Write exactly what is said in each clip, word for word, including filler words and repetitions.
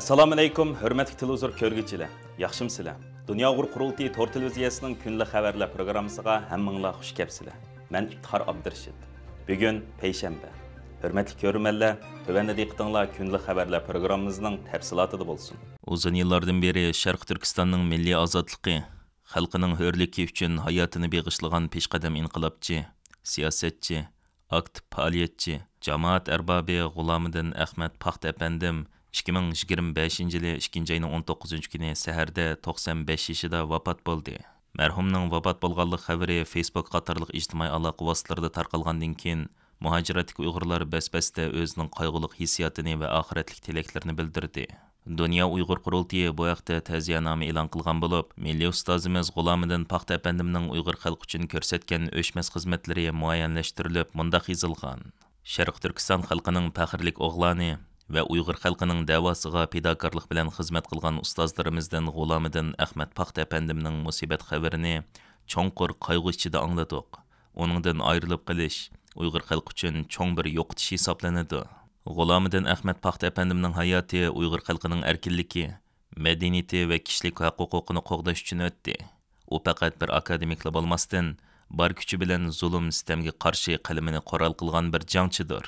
ئەسسالامۇئەلەيكۇم، ھۆرمەتلىك تېلېۋىزور كۆرگۈچىلەر، ياخشىمۇسىلەر؟ دۇنيا ئۇيغۇر قۇرۇلتىيى تور تېلېۋىزىيەسىنىڭ كۈندىلىك خەۋەرلەر پروگراممىسىغا ھەممىڭلار خۇش كەپسىلەر. مەن ئىپتىخار ئابدۇرېشىت. بۈگۈن پەيشەنبە. ھۆرمەتلىك كۆرۈرمەنلەر، تۆۋەندە دىققىتىڭلار كۈندىلىك خەۋەرلەر پروگراممىمىزنىڭ تەپسىلاتىدا بولسۇن. ئۇزۇن يىللاردىن بېرى شەرقىي تۈركىستاننىڭ مىللىي ئازادلىقى، خەلقىنىڭ ھۆرلۈكى ئۈچۈن ھاياتىنى بېغىشلىغان پېشقەدەم ئىنقىلابچى، سىياسەتچى، ئاكتىپ پائالىيەتچى، جامائەت ئەربابى غۇلامىدىن ئەخمەت پاختا ئەپەندىم ئىككى مىڭ يىگىرمە بەشىنچى يىلى ئىككىنچى ئاينىڭ ئون توققۇزىنچى كۈنى سەھەردە توقسان بەش يېشىدا ۋاپات بولدى. مەرھۇمنىڭ ۋاپات بولغانلىق خەۋىرى فېيسبۇك قاتارلىق ئىجتىمائىي ئالاقە ۋاسىتىلىرىدا تارقالغاندىن كېيىن، مۇھاجىرەتتىكى ئۇيغۇرلار بەس-بەستە ئۆزىنىڭ قايغۇلۇق ھېسسىياتىنى ۋە ئاخىرەتلىك تىلەكلىرىنى بىلدۈردى. دۇنيا ئۇيغۇر قۇرۇلتىيى بۇ ھەقتە تەزىيەنامە ئېلان قىلغان بولۇپ، مىللىي ئۇستازىمىز غۇلامىدىن پاختا ئەپەندىمنىڭ ئۇيغۇر خەلقى ئۈچۈن كۆرسەتكەن ئۆچمەس خىزمەتلىرى مۇئەييەنلەشتۈرۈلۈپ، مۇنداق يېزىلغان: شەرقىي تۈركىستان خەلقىنىڭ پەخىرلىك ئوغلانى ۋە ئۇيغۇر خەلقىنىڭ دەۋاسىغا پىداكارلىق بىلەن خىزمەت قىلغان ئۇستازلىرىمىزدىن غۇلامىدىن ئەخمەت پاختا ئەپەندىمنىڭ مۇسىبەت خەۋىرىنى چوڭقۇر قايغۇ ئىچىدە ئاڭلىدۇق. ئۇنىڭدىن ئايرىلىپ قېلىش ئۇيغۇر خەلقى ئۈچۈن چوڭ بىر يوقىتىش ھېسابلىنىدۇ. غۇلامىدىن ئەخمەت پاختا ئەپەندىمنىڭ ھاياتى ئۇيغۇر خەلقىنىڭ ئەركىنلىكى، مەدەنىيىتى ۋە كىشىلىك ھەق-ھوقۇقىنى قوغداش ئۈچۈن ئۆتتى. ئۇ پەقەت بىر ئاكادېمىكلا بولماستىن، بار كۈچى بىلەن زۇلۇم-سىتەمگە قارشى قەلىمىنى قورال قىلغان بىر جەڭچىدۇر.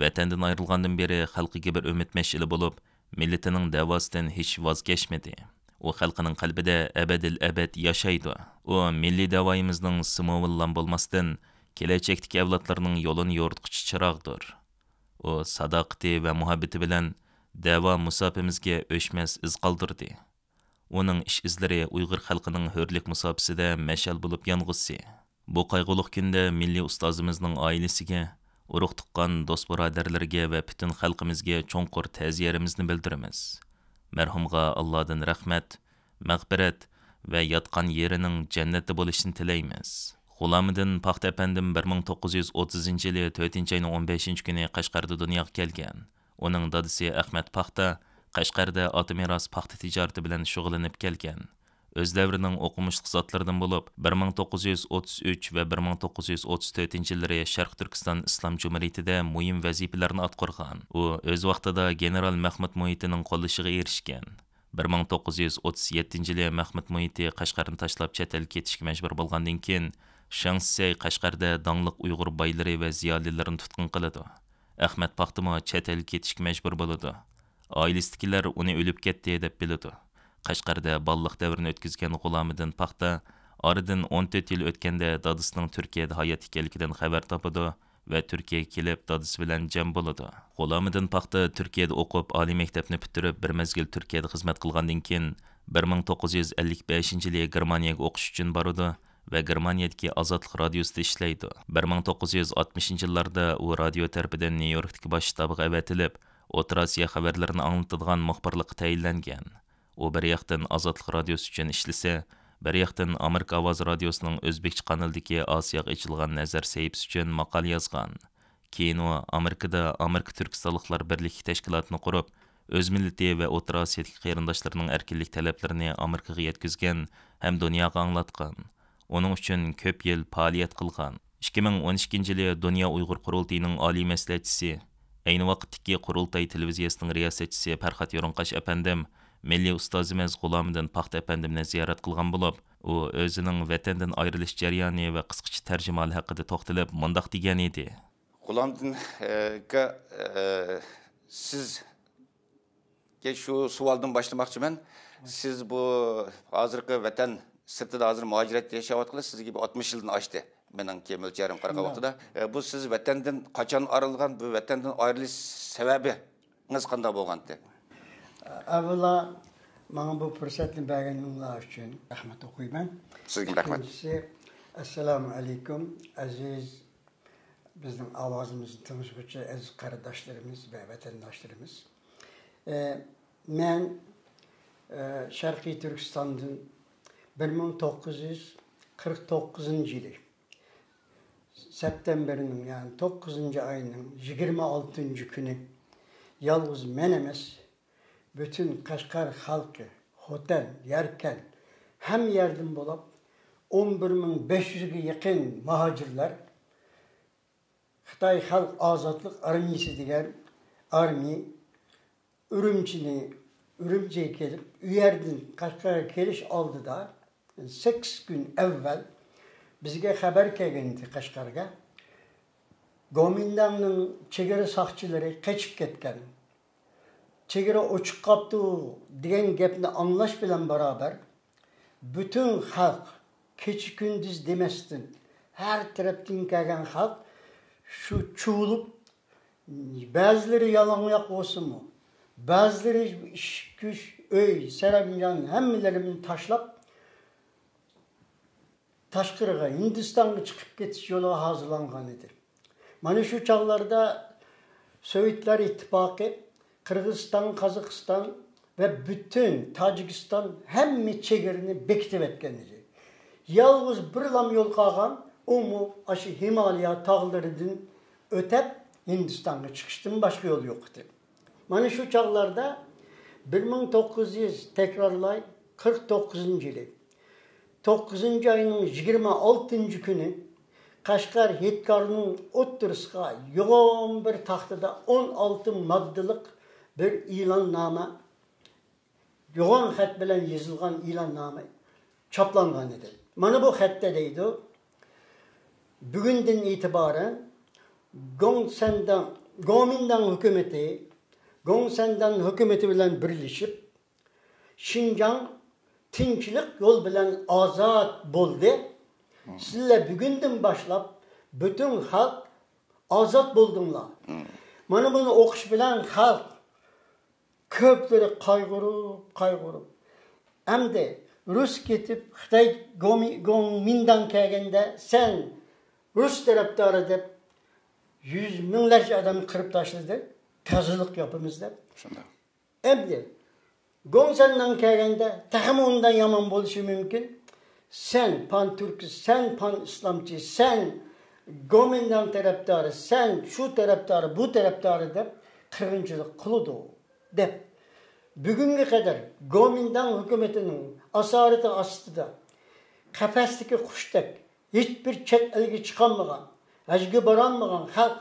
ۋەتەندىن ئايرىلغاندىن بېرى خەلقىگە بىر ئۈمىد مەشئىلى بولۇپ، مىللىتىنىڭ دەۋاسىدىن ھېچ ۋاز كەچمىدى. ئۇ خەلقىنىڭ قەلبىدە ئەبەدىل ئەبەد ياشايدۇ. ئۇ مىللىي دەۋايىمىزنىڭ سىمۋولىلا بولماستىن، كېلەچەكتىكى ئەۋلادلارنىڭ يولىنى يورۇتقۇچى چىراغدۇر. ئۇ ساداقىتى ۋە مۇھەببىتى بىلەن دەۋا مۇساپىمىزگە ئۆچمەس ئىز قالدۇردى. ئۇنىڭ ئىش-ئىزلىرى ئۇيغۇر خەلقىنىڭ ھۆرلۈك مۇساپىسىدە مەشئەل بولۇپ يانغۇسى. بۇ قايغۇلۇق كۈندە مىللىي ئۇستازىمىزنىڭ ئائىلىسىگە، ئۇرۇق-تۇغقان، دوست-بۇرادەرلىرىگە ۋە پۈتۈن خەلقىمىزگە چوڭقۇر تەزىيەلىرىمىزنى بىلدۈرىمىز. مەرھۇمغا ئاللادىن رەھمەت، مەغپىرەت ۋە ياتقان يېرىنىڭ جەننەتتە بولۇشىنى تىلەيمىز. غۇلامىدىن پاختا ئەپەندىم بىر مىڭ توققۇز يۈز ئوتتۇزىنچى يىلى تۆتىنچى ئاينىڭ ئون بەشىنچى كۈنى قەشقەردە دۇنياغا كەلگەن. ئۇنىڭ دادىسى ئەخمەت پاختا قەشقەردە ئاتا مىراس پاختا تىجارىتى بىلەن شۇغۇللىنىپ كەلگەن. ئۆز دەۋرىنىڭ ئوقۇمۇشلۇق زاتلىرىدىن بولۇپ، بىر مىڭ توققۇز يۈز ئوتتۇز ئۈچ ۋە بىر مىڭ توققۇز يۈز ئوتتۇز تۆتىنچى يىللىرى شەرقىي تۈركىستان ئىسلام جۇمھۇرىيىتىدە مۇھىم ۋەزىپىلەرنى ئاتقۇرغان. ئۇ ئۆز ۋاقتىدا گېنېرال مەخمۇت مۇھىتىنىڭ قوللىشىغا ئېرىشكەن. بىر مىڭ توققۇز يۈز ئوتتۇز يەتتىنچى يىلى مەخمۇت مۇھىتى قەشقەرنى تاشلاپ چەت ئەلگە كېتىشكە مەجبۇر بولغاندىن كېيىن، شېڭ سىسەي قەشقەردە داڭلىق ئۇيغۇر بايلىرى ۋە زىيالىيلىرىنى تۇتقۇن قىلىدۇ. ئەخمەت پاختىمۇ چەت ئەلگە كېتىشكە مەجبۇر بولىدۇ. ئائىلىسىدىكىلەر ئۇنى ئۆلۈپ كەتتى دەپ بىلىدۇ. قەشقەردە بالىلىق دەۋرىنى ئۆتكۈزگەن غۇلامىدىن پاختا ئارىدىن ئون تۆت يىل ئۆتكەندە دادىسىنىڭ تۈركىيەدە ھايات ئىكەنلىكىدىن خەۋەر تاپىدۇ ۋە تۈركىيەگە كېلىپ، دادىسى بىلەن جەم بولىدۇ. غۇلامىدىن پاختا تۈركىيەدە ئوقۇپ، ئالىي مەكتەپنى پۈتتۈرۈپ، بىر مەزگىل تۈركىيەدە خىزمەت قىلغاندىن كېيىن، بىر مىڭ توققۇز يۈز ئەللىك بەشىنچى يىلى گېرمانىيەگە ئوقۇش ئۈچۈن بارىدۇ ۋە گېرمانىيەدىكى ئازادلىق رادىيوسىدا ئىشلەيدۇ. بىر مىڭ توققۇز يۈز ئاتمىشىنچى يىللاردا ئۇ رادىيو تەرىپىدىن نيۇ يوركتىكى باش شتابىغا ئەۋەتىلىپ، ئوتتۇرا ئاسىيا خەۋەرلىرىنى ئاڭلىتىدىغان مۇخبىرلىققا تەيىنلەنگەن. ئۇ بىر ياقتىن ئازادلىق رادىيوسى ئۈچۈن ئىشلىسە، بىر ياقتىن ئامېرىكا ئاۋازى رادىيوسىنىڭ ئۆزبېكچە قانىلىدىكى ئاسىياغا ئېچىلغان نەزەر سەھىپىسى ئۈچۈن ماقالە يازغان. كېيىن ئۇ ئامېرىكىدا ئامېرىكا تۈركىستانلىقلار بىرلىكى تەشكىلاتىنى قۇرۇپ، ئۆز مىللىتى ۋە ئوتتۇرا ئاسىيادىكى قېرىنداشلىرىنىڭ ئەركىنلىك تەلەپلىرىنى ئامېرىكىغا يەتكۈزگەن ھەم دۇنياغا ئاڭلاتقان. ئۇنىڭ ئۈچۈن كۆپ يىل پائالىيەت قىلغان. ئىككى مىڭ ئون ئىككىنچى يىلى دۇنيا ئۇيغۇر قۇرۇلتىيىنىڭ ئالىي مەسلىھەتچىسى، ئەينى ۋاقىتتىكى قۇرۇلتاي تېلېۋىزىيەسىنىڭ رىياسەتچىسى پەرھات يورۇنقاش ئەپەندىم مىللىي ئۇستازىمىز غۇلامىدىن پاختا ئەپەندىمنى زىيارەت قىلغان بولۇپ، ئۇ ئۆزىنىڭ ۋەتەندىن ئايرىلىش جەريانى ۋە قىسقىچە تەرجىمىھالى ھەققىدە توختىلىپ، مۇنداق دېگەن ئىدى. غۇلامىدىن، ئە، ئاكا، ئە، سىز شۇ سوئالدىن باشلىماقچىمەن. سىز بۇ ھازىرقى ۋەتەن سىرتىدا ھازىر مۇھاجىرەتتە ياشاۋاتقىلى سىزگە بىر ئاتمىش يىلدىن ئاشتى. مېنىڭكى مۆلچەرىم قارىغان ۋاقتىدا. ئە، بۇ سىز ۋەتەندىن قاچان ئايرىلغان، بۇ ۋەتەندىن ئايرىلىش سەۋەبىڭىز قانداق بولغانتى؟ ئەۋۋەلا ماڭا بۇ پۇرسەتنى بەرگىنىڭلار ئۈچۈن رەھمەت ئوقۇيمەن. سىزگىمۇ رەھمەت. ئىككىنچىسى، ئەسسالامۇ ئەلەيكۇم، ئەزىز بىزنىڭ ئاۋازىمىزنى تىڭشىغۇچى ئەزىز قېرىنداشلىرىمىز ۋە ۋەتەنداشلىرىمىز. ئە، مەن، ئە، شەرقىي تۈركىستاندىن بىر مىڭ توققۇز يۈز قىرىق توققۇزىنچى يىلى سەپتەمبىرنىڭ، يەنى توققۇزىنچى ئاينىڭ يىگىرمە ئالتىنچى كۈنى يالغۇز مەن ئەمەس، پۈتۈن قەشقەر خەلقى، خوتەن، يەركەنت، ھەممە يەردىن بولۇپ، ئون بىر مىڭ بەش يۈزگە يېقىن مۇھاجىرلار خىتاي خەلق ئازادلىق ئارمىيىسى دېگەن ئارمىيە ئۈرۈمچىنى ئۈرۈمچىگە كېلىپ، ئۇ يەردىن قەشقەرگە كېلىش ئالدىدا سەككىز كۈن ئەۋۋەل بىزگە خەۋەر كەلگەنىدى قەشقەرگە. گومىنداڭنىڭ چېگرا ساقچىلىرى قېچىپ كەتكەن، چېگرا ئوچۇق قاپتۇ دېگەن گەپنى ئاڭلاش بىلەن بارابەر، پۈتۈن خەلق، كېچە-كۈندۈز دېمەستىن، ھەر تەرەپتىن كەلگەن خەلق شۇ چۇۋۇلۇپ، بەزىلىرى يالاڭياق بولسىمۇ، بەزىلىرى ئىش-كۈچ، ئۆي، سەرەمجان ھەممىلىرىنى تاشلاپ، تاشقىرىغا، ھىندىستانغا چىقىپ كېتىش يولىغا ھازىرلانغان ئىدى. مانا شۇ چاغلاردا سوۋېتلار ئىتتىپاقى قىرغىزىستان، قازاقىستان ۋە پۈتۈن تاجىكىستان ھەممە چېگرىنى بېكىتىۋەتكەن ئىدى. يالغۇز بىرلام يول قالغان، ئۇمۇ ئاشۇ ھىمالىيا تاغلىرىدىن ئۆتەپ ھىندىستانغا چىقىشتىن باشقا يول يوق ئىدى. مانا شۇ چاغلاردا بىر مىڭ توققۇز يۈز، تەكرارلاي، قىرىق توققۇزىنچى يىلى، توققۇزىنچى ئاينىڭ يىگىرمە ئالتىنچى كۈنى قەشقەر ھېيتگاھىنىڭ ئوتتۇرىسىغا يوغان بىر تاختىدا ئون ئالتە ماددىلىق بىر ئېلاننامە، يوغان خەت بىلەن يېزىلغان ئېلاننامە چاپلانغان ئىدى. مانا بۇ خەتتە دەيدۇ، بۈگۈندىن ئېتىبارەن گوڭسەنداڭ، گومىنداڭ ھۆكۈمىتى گوڭسەنداڭ ھۆكۈمىتى بىلەن بىرلىشىپ، شىنجاڭ تىنچلىق يول بىلەن ئازاد بولدى. سىلەر بۈگۈندىن باشلاپ پۈتۈن خەلق ئازاد بولدۇڭلار. مانا بۇنى ئوقۇش بىلەن خەلق كۆپلىرى قايغۇرۇپ، قايغۇرۇپ، ئەمدى رۇس كېتىپ خىتاي گومى-، گومىنداڭ كەلگەندە سەن رۇس تەرەپدارى دەپ يۈز مىڭلارچە ئادەمنى قىرىپ تاشلىدى، تازىلىق ياپىمىز دەپ. شۇنداق. ئەمدى گوڭسەنداڭ كەلگەندە تېخىمۇ ئۇنداق يامان بولۇشى مۇمكىن. سەن پان تۈركىست، سەن پان ئىسلامچى، سەن گومىنداڭ تەرەپدارى، سەن شۇ تەرەپدارى، بۇ تەرەپدارى دەپ قىرغىنچىلىق قىلىدۇ، دەپ بۈگۈنگە قەدەر گومىنداڭ ھۆكۈمىتىنىڭ ئاسارىتى ئاستىدا قەپەستىكى قۇشتەك ھېچبىر چەت ئەلگە چىقالمىغان، ھەجگە بارالمىغان خەلق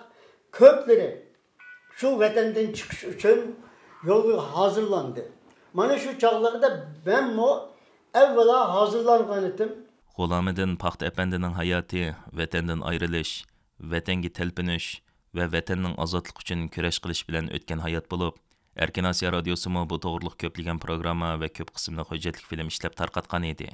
كۆپلىرى شۇ ۋەتەندىن چىقىش ئۈچۈن يولغا ھازىرلاندى. مانا شۇ چاغلاردا مەنمۇ ئەۋۋەلا ھازىرلانغانىدىم. غۇلامىدىن پاختا ئەپەندىنىڭ ھاياتى، ۋەتەندىن ئايرىلىش، ۋەتەنگە تەلپۈنۈش ۋە ۋەتەننىڭ ئازادلىقى ئۈچۈن كۈرەش قىلىش بىلەن ئۆتكەن ھايات بولۇپ، ئەركىن ئاسىيا رادىيوسىمۇ بۇ توغرىلىق كۆپلىگەن پروگرامما ۋە كۆپ قىسىملىق ھۆججەتلىك فىلىم ئىشلەپ تارقاتقان ئىدى.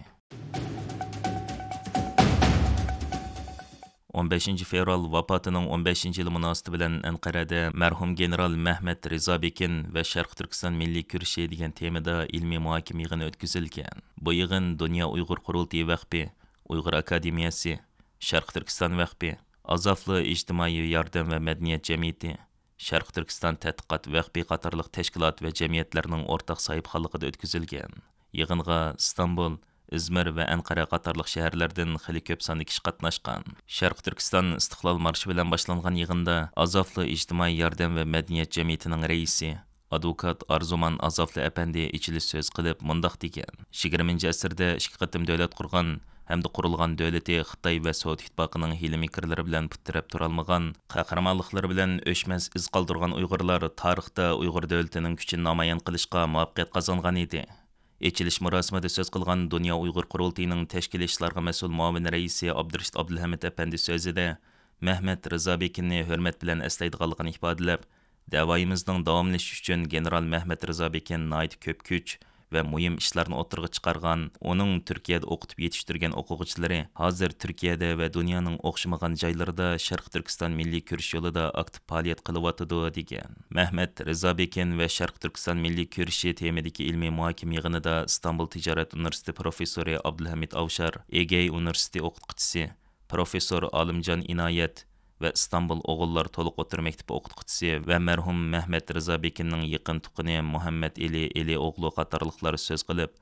ئون بەشىنچى فېۋرال ۋاپاتىنىڭ ئون بەشىنچى يىلى مۇناسىۋىتى بىلەن ئەنقەرەدە مەرھۇم گېنېرال مەھمەت رىزابېكىن ۋە شەرقىي تۈركىستان مىللىي كۈرىشى دېگەن تېمىدا ئىلمىي مۇھاكىمە يىغىنى ئۆتكۈزۈلگەن. بۇ يىغىن دۇنيا ئۇيغۇر قۇرۇلتىيى ۋەقپى، ئۇيغۇر ئاكادېمىيەسى، شەرقىي تۈركىستان ۋەقپى، ئازافلى ئىجتىمائىي ياردەم ۋە مەدەنىيەت جەمئىيىتى، شەرقىي تۈركىستان تەتقىقات ۋەقپى قاتارلىق تەشكىلات ۋە جەمئىيەتلەرنىڭ ئورتاق ساھىبخانلىقىدا ئۆتكۈزۈلگەن. يىغىنغا ئىستانبۇل، ئىزمىر ۋە ئەنقەرە قاتارلىق شەھەرلەردىن خېلى كۆپ ساندا كىشى قاتناشقان. شەرقىي تۈركىستان ئىستىقلال مارشى بىلەن باشلانغان يىغىندا ئازافلى ئىجتىمائىي ياردەم ۋە مەدەنىيەت جەمئىيىتىنىڭ رەئىسى، ئادۋوكات ئارزۇمان ئازافلى ئەپەندى ئېچىلىش سۆز قىلىپ مۇنداق دېگەن: يىگىرمىنچى ئەسىردە ئىككى قېتىم دۆلەت قۇرغان ھەمدە قۇرۇلغان دۆلىتى خىتاي ۋە سوۋېت ئىتتىپاقىنىڭ ھىيلە-مىكىرلىرى بىلەن پۇت تىرەپ تۇرالمىغان، قەھرىمانلىقلىرى بىلەن ئۆچمەس ئىز قالدۇرغان ئۇيغۇرلار تارىختا ئۇيغۇر دۆلىتىنىڭ كۈچىنى نامايان قىلىشقا مۇۋەپپەقىيەت قازانغان ئىدى. ئېچىلىش مۇراسىمىدا سۆز قىلغان دۇنيا ئۇيغۇر قۇرۇلتىيىنىڭ تەشكىلىي ئىشلارغا مەسئۇل مۇئاۋىن رەئىسى ئابدۇرېشىت ئابدۇلھەمىد ئەپەندى سۆزىدە، مەھمەت رىزابېكىننى ھۆرمەت بىلەن ئەسلەيدىغانلىقىنى ئىپادىلەپ، دەۋايىمىزنىڭ داۋاملىشىشى ئۈچۈن گېنېرال مەھمەت رىزابېكىن ناھايىتى كۆپ كۈچ ۋە مۇھىم ئىشلارنى ئوتتۇرىغا چىقارغان، ئۇنىڭ تۈركىيەدە ئوقۇتۇپ يېتىشتۈرگەن ئوقۇغۇچىلىرى ھازىر تۈركىيەدە ۋە دۇنيانىڭ ئوخشىمىغان جايلىرىدا شەرقىي تۈركىستان مىللىي كۈرىشى يولىدا ئاكتىپ پائالىيەت قىلىۋاتىدۇ، دېگەن. مەھمەت رىزابېكىن ۋە شەرقىي تۈركىستان مىللىي كۈرىشى تېمىدىكى ئىلمىي مۇھاكىمە يىغىنىدا ئىستانبۇل تىجارەت ئۇنىۋېرسىتېتى پروفېسسورى ئابدۇلھەمىد ئاۋشار، ئېگېي ئۇنىۋېرسىتېتى ئوقۇتقۇچىسى، پروفېسسور ئالىمجان ئىنايەت ۋە ئىستانبۇل ئوغۇللار تولۇق ئوتتۇرا مەكتىپى ئوقۇتقۇچىسى ۋە مەرھۇم مەھمەت رىزابېكىننىڭ يېقىن تۇغقىنى مۇھەممەت ئېلى ئېلى ئوغلۇ قاتارلىقلار سۆز قىلىپ،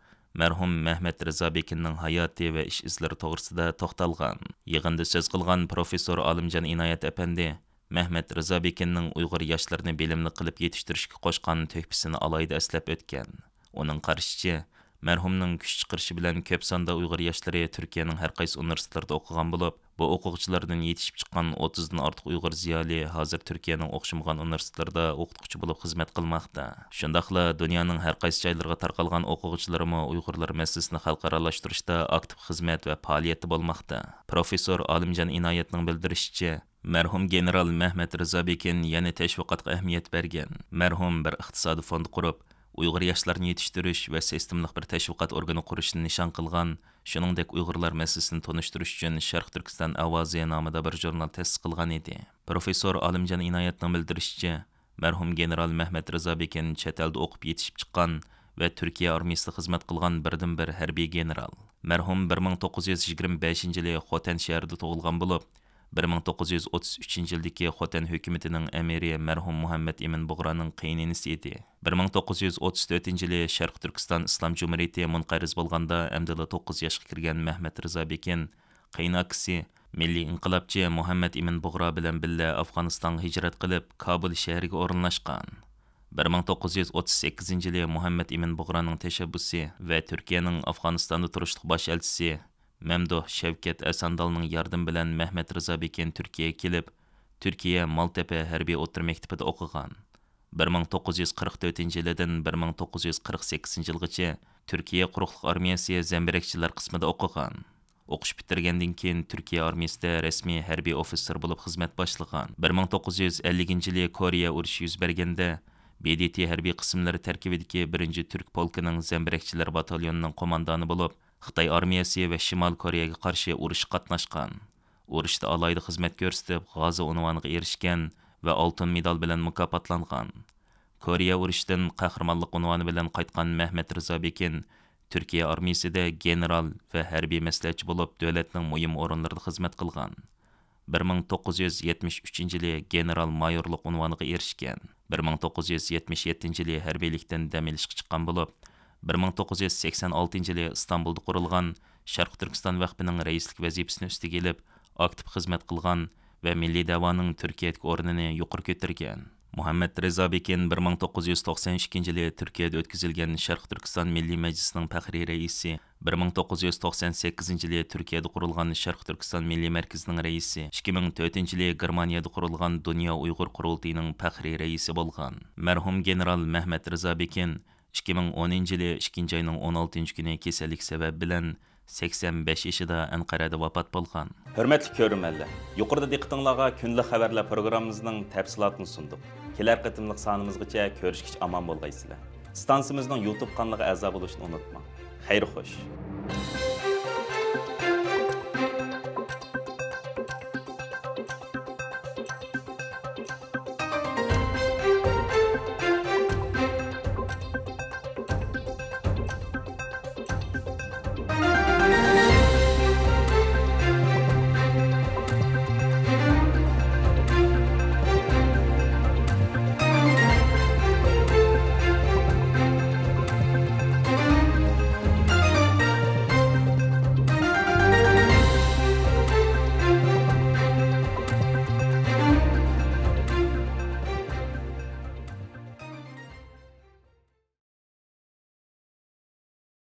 مەرھۇم مەھمەت رىزابېكىننىڭ ھاياتى ۋە ئىش ئىزلىرى توغرىسىدا توختالغان. يىغىندا سۆز قىلغان پروفېسسور ئالىمجان ئىنايەت ئەپەندى مەھمەت رىزابېكىننىڭ ئۇيغۇر ياشلىرىنى بىلىملىك قىلىپ يېتىشتۈرۈشكە قوشقان تۆھپىسىنى ئالاھىدە ئەسلەپ ئۆتكەن. ئۇنىڭ قارىشىچە، مەرھۇمنىڭ كۈچ چىقىرىشى بىلەن كۆپ ساندا ئۇيغۇر ياشلىرى تۈركىيەنىڭ ھەر قايسى ئۇنىۋېرسىتېتلىرىدا ئوقۇغان بولۇپ، بۇ ئوقۇغۇچىلاردىن يېتىشىپ چىققان ئوتتۇزدىن ئارتۇق ئۇيغۇر زىيالىي ھازىر تۈركىيەنىڭ ئوخشىمىغان ئۇنىۋېرسىتېتلىرىدا ئوقۇتقۇچى بولۇپ خىزمەت قىلماقتا. شۇنداقلا دۇنيانىڭ ھەر قايسى جايلىرىغا تارقالغان ئوقۇغۇچىلىرىمۇ ئۇيغۇرلار مەسىلىسىنى خەلقئارالاشتۇرۇشتا ئاكتىپ خىزمەت ۋە پائالىيەتتە بولماقتا. پروفېسسور ئالىمجان ئىنايەتنىڭ بىلدۈرۈشىچە، مەرھۇم گېنېرال مەھمەت رىزا بېكىن يەنە تەشۋىقاتقا ئەھمىيەت بەرگەن. مەرھۇم بىر ئىقتىسادىي فوند قۇرۇپ، ئۇيغۇر ياشلارنى يېتىشتۈرۈش ۋە سىستېمىلىق بىر تەشۋىقات ئورگىنى قۇرۇشنى نىشان قىلغان، شۇنىڭدەك ئۇيغۇرلار مەسىلىسىنى تونۇشتۇرۇش ئۈچۈن شەرقىي تۈركىستان ئاۋازى نامىدا بىر ژۇرنال تەسىس قىلغان ئىدى. پروفېسسور ئالىمجان ئىنايەتنىڭ بىلدۈرۈشىچە، مەرھۇم گېنېرال مەھمەت رىزا بېكىن چەت ئەلدە ئوقۇپ يېتىشىپ چىققان ۋە تۈركىيە ئارمىيىسىدا خىزمەت قىلغان بىردىنبىر ھەربىي گېنېرال. مەرھۇم بىر مىڭ توققۇز يۈز يىگىرمە بەشىنچى يىلى خوتەن شەھىرىدە تۇغۇلغان بولۇپ، بىر مىڭ توققۇز يۈز ئوتتۇز ئۈچىنچى يىلدىكى خوتەن ھۆكۈمىتىنىڭ ئەمىرى مەرھۇم مۇھەممەد ئىمىن بۇغرانىڭ قېيىنئىنىسى ئىدى. بىر مىڭ توققۇز يۈز ئوتتۇز تۆتىنچى يىلى شەرقىي تۈركىستان ئىسلام جۇمھۇرىيىتى مۇنقەرز بولغاندا، ئەمدىلا توققۇز ياشقا كىرگەن مەھمەت رىزا بېكىن قېيىن ئاكىسى، مىللىي ئىنقىلابچى مۇھەممەد ئىمىن بۇغرا بىلەن بىللە ئافغانىستانغا ھىجرەت قىلىپ، كابۇل شەھىرىگە ئورۇنلاشقان. بىر مىڭ توققۇز يۈز ئوتتۇز سەككىزىنچى يىلى مۇھەممەد ئىمىن بۇغرانىڭ تەشەببۇسى ۋە تۈركىيەنىڭ ئافغانىستاندا تۇرۇشلۇق باش ئەلچىسى مەمدۇھ شەۋكەت ئەسەندالنىڭ ياردىمى بىلەن مەھمەت رىزا بېكىن تۈركىيەگە كېلىپ، تۈركىيە مالتەپە ھەربىي ئوتتۇرا مەكتىپىدە ئوقۇغان. بىر مىڭ توققۇز يۈز قىرىق تۆتىنچى يىلىدىن بىر مىڭ توققۇز يۈز قىرىق سەككىزىنچى يىلغىچە تۈركىيە قۇرۇقلۇق ئارمىيەسى زەمبىرەكچىلەر قىسمىدا ئوقۇغان. ئوقۇش پۈتتۈرگەندىن كېيىن، تۈركىيە ئارمىيىسىدا رەسمىي ھەربىي ئوفىتسېر بولۇپ خىزمەت باشلىغان. بىر مىڭ توققۇز يۈز ئەللىكىنچى يىلى كورېيە ئۇرۇشى يۈز بەرگەندە، بې دې تې ھەربىي قىسىملىرى تەركىبىدىكى بىرىنچى تۈرك پولكىنىڭ زەمبىرەكچىلەر باتاليونىنىڭ قوماندانى بولۇپ، خىتاي ئارمىيەسى ۋە شىمال كورېيەگە قارشى ئۇرۇشقا قاتناشقان. ئۇرۇشتا ئالاھىدە خىزمەت كۆرسىتىپ، غازى ئۇنۋانىغا ئېرىشكەن ۋە ئالتۇن مېدال بىلەن مۇكاپاتلانغان. كورېيە ئۇرۇشىدىن قەھرىمانلىق ئۇنۋانى بىلەن قايتقان مەھمەت رىزا بېكىن تۈركىيە ئارمىيىسىدە گېنېرال ۋە ھەربىي مەسلىھەتچى بولۇپ، دۆلەتنىڭ مۇھىم ئورۇنلىرىدا خىزمەت قىلغان. بىر مىڭ توققۇز يۈز يەتمىش ئۈچىنچى يىلى گېنېرال مايورلۇق ئۇنۋانىغا ئېرىشكەن. بىر مىڭ توققۇز يۈز يەتمىش يەتتىنچى يىلى ھەربىيلىكتىن دەم ئېلىشقا چىققان بولۇپ، بىر مىڭ توققۇز يۈز سەكسەن ئالتىنچى يىلى ئىستانبۇلدا قۇرۇلغان شەرقىي تۈركىستان ۋەقپىنىڭ رەئىسلىك ۋەزىپىسىنى ئۈستىگە ئېلىپ، ئاكتىپ خىزمەت قىلغان ۋە مىللىي دەۋانىڭ تۈركىيەدىكى ئورنىنى يۇقىرى كۆتۈرگەن. مۇھەممەد رىزا بېكىن بىر مىڭ توققۇز يۈز توقسەن ئىككىنچى يىلى تۈركىيەدە ئۆتكۈزۈلگەن شەرقىي تۈركىستان مىللىي مەجلىسىنىڭ پەخرىي رەئىسى، بىر مىڭ توققۇز يۈز توقسەن سەككىزىنچى يىلى تۈركىيەدە قۇرۇلغان شەرقىي تۈركىستان مىللىي مەركىزىنىڭ رەئىسى، ئىككى مىڭ تۆتىنچى يىلى گېرمانىيەدە قۇرۇلغان دۇنيا ئۇيغۇر قۇرۇلتىيىنىڭ پەخرىي رەئىسى بولغان. مەرھۇم گېنېرال مەھمەت رىزا بېكىن ئىككى مىڭ ئونىنچى يىلى ئىككىنچى ئاينىڭ ئون ئالتىنچى كۈنى كېسەللىك سەۋەبى بىلەن سەكسەن بەش يېشىدا ئەنقەرەدە ۋاپات بولغان. ھۆرمەتلىك كۆرۈرمەنلەر، يۇقىرىدا دىققىتىڭلارغا كۈندىلىك خەۋەرلەر پروگراممىمىزنىڭ تەپسىلاتىنى سۇندۇق. كېلەر قېتىملىق سانىمىزغىچە كۆرۈشكىچە ئامان بولغايسىلەر. ئىستانسىمىزنىڭ يۇتۇب قانىلىغا ئەزا بولۇشنى ئۇنتۇماڭ. خەير خوش.